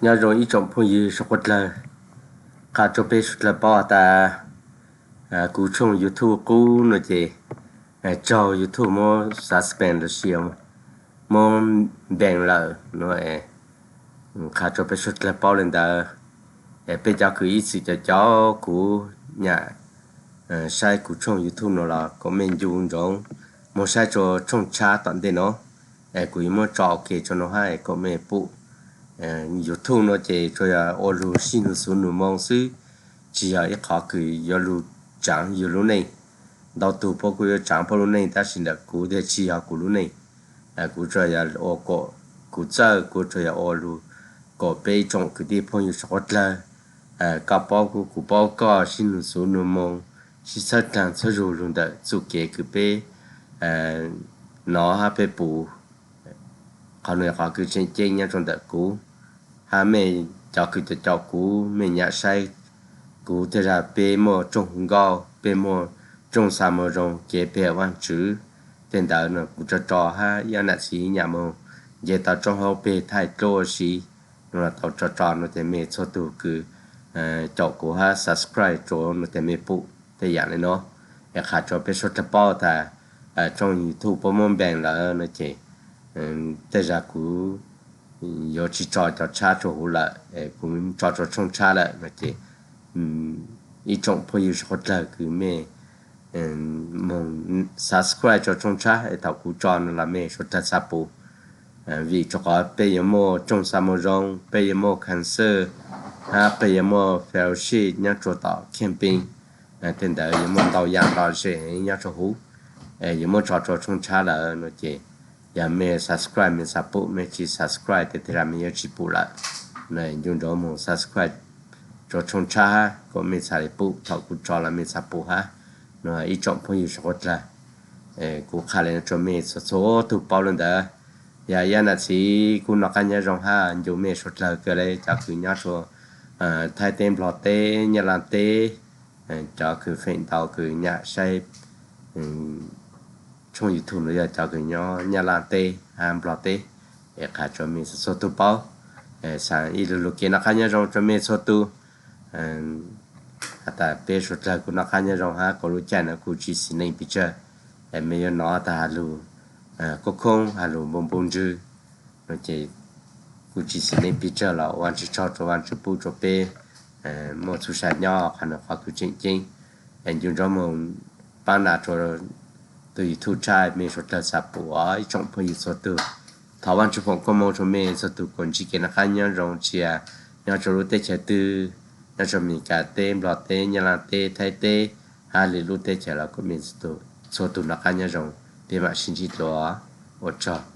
Nyob zoo ib tsoom phooj ywg suav quav dlawg, qha rua peb suav dlawg paub has tas kuv tshooj YouTube qub nuav ces raug YouTube muab suspend los sis muab ban lawm no. Qha rua peb suav dlawg paub le ntawd. Peb cov kws ib txwm cov cov kuv nyam saib kuv tshooj YouTube no los kom mej nco ntsoov moog saib rua tshooj tshab tom ntej no. Kuv yuav muab tso ua ke rua nub hab kom mej pum. YouTube no ces tsuas yog ua lug sib nug xuv nug moo xwb, tsis yog ib qhov kws yuav lug tsaav yug lub neej. Ntau tug puab kuj yuav tsaav puab lub neej tab sis ntawm kuv tiag tsis yog kuv lub neej. Kuv tsuas yog ua kom kuv txawj, kuv tsuas yog ua lug kom peb ib tsoom kwv tij phooj ywg suav quav dlawg, koj paub kuv, kuv paub koj, sib nug xuv nug moo, sib txhawb dlaag txhua zug lug ntawm txuj kev kws peb nov hab peb pum. Qhov nuav yog qhov kws tseem ceeb nyob rua ntawm kuv hab mej cov kws caum caum kuv, mej nyam saib kuv. Tej zag peb muaj rooj hu nkauj, peb muaj rooj xa moo zoo, kev pe Vaajtswv tej ntawd no kuv tso tso hab ib yaam nam txiv nyam moog nce tau rooj hauv peg thaij dluab ua si no los tau tso tso no ces mej txhua tug kws caum kuv hab subscribe rua no ces mej pum tej yaam le no. Es qha rua peb suav dlawg paub tas tshooj YouTube puab muab ban lawm no ces tej zag kuv yuav tsis tso cov tshab rua huv lawm, kuv tso rua tshooj tshab lawm no ces ib tsoom phooj ywg suav quav dlawg kws mej moog subscribe rua tshooj tshab es thaum kuv tso no los mej suav dlawg xav pum. Vim rua qhov peb yuav muaj rooj xa moo zoo, peb yuav muaj concert, hab peb yuav muaj fellowship nyob rua tom camping. Tej ntawd yuav muaj ntau yaam lom zem heev nyob rua huv, yuav muab tso rua tshooj tshab lawm no ces yog mej subscribe mej xav pum, mej tsis subscribe tes tej zag mej yuav tsis pum lawm. Ncu ntsoov moog subscribe rua tshooj tshab hab kom mej txhad le pum thaum kuv tso los mej txhad pum hab no ib tsoom phooj ywg suav quav dlawg. Kuv qha le no rua mej txhua txhua tug paub le ntawd. Yog ib yaam nam txiv kuv noj qab nyob zoo hab ncu mej suav dlawg kawg le cov kws nyob rua Thaib teb, Nplog teb, Nyab Laaj teb, cov kws feem ntau kws nyam saib tshooj YouTube no yog cov kws nyob Nyab Laaj teb hab Nplog teb. Es qha rua mej txhua txhua tug paub, xaav ib lug lug kev noj qab nyob zoo rua mej txhua tug. Has tas peb suav dlawg kuj noj qab nyob zoo hab kuv lub caij no kuj tsis xis neej pes tsawg. Mej yuav nov tas has lug khoob khoob, has lug npau npau ntswg no ces kuj tsis xis neej pes tsawg los ua Vaajtswv tsaug rua Vaajtswv pub rua peb muaj txuj sa nyob, qhov nuav qhov kws tseem ceeb. Es ncu ntsoov moog paab nas rua tug YouTube tshab mej suav dlawg xav pum os ib tsoom phooj ywg txhua tug. Thov Vaajtswv foom koob moov rua mej txhua tug kom ntsib kev noj qab nyob zoo tsi nyob rua lub teb chaws twg, nyob rua Amelikas teb, Nplog teb, Nyab Laaj teb, Thaib teb, hab lwm lub teb chaws los kom mej txhua tug noj qab nyob zoo. Peb maam sib ntsib dlua, ua tsaug.